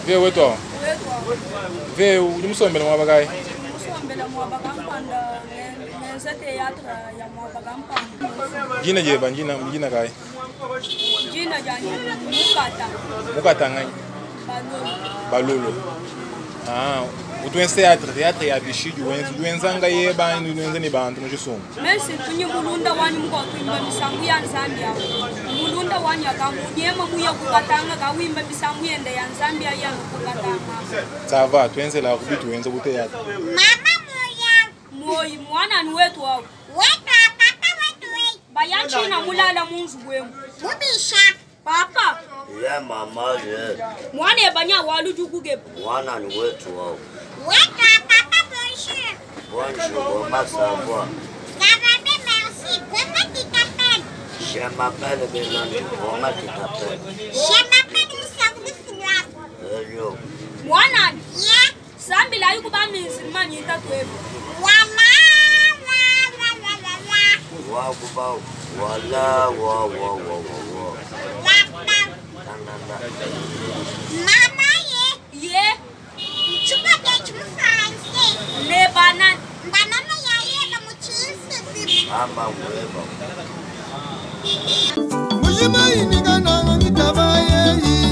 Vie wetu awu. Vie udi musombele muaba kayi? Musombele muaba kampanda ngenza théâtre ya muaba kampanda. Dina dieba ndina ndina kayi? Dina dianyi Mukata. Mukata nganyi? Balolo. Balolo. Ah, utu wenza théâtre, théâtre ya bishi udi wenza, udi wenza ngayeba anyi udi wenza ne bantu mu tshisumbu? Mesi ntunyi mulunda wanyi mukwatuimba misambu ya Nzambi awu. Mulunda wanyi akamunyema muya kukatanga kawimba misambu yende ya Nzambi ayi anu kukatanga. Ça va, tuenzela ku bitu wenza ku théâtre. Mama moya. Moyi mwanani wetu awu. Wetu papa wetu we. Bayanchina mulala mu nzubu emu. Mubisha. Papa. Ye mama ye. Mwana ebanya walujukugeba. Mwana ni wetu wao. Wetu papa bonjour. Bonjour, comment ça va? Ça va bien, merci. Comment tu t'appelles? Je m'appelle Belandi. Comment tu t'appelles? Je m'appelle Moussa Hello. Mwanani. Ye. Sambila ayikuba minzi manyita twebo. Wala wa wa wa wa wa. Wa kuba wala wa wa wa wa wa. Wa ba. Na na na. Mama ye. Ye. Chukua kechi mu français. Ne banani. Mba mama ya ye ba mu chinsu. Mama weba. Mujima inikana ngitaba yeyi.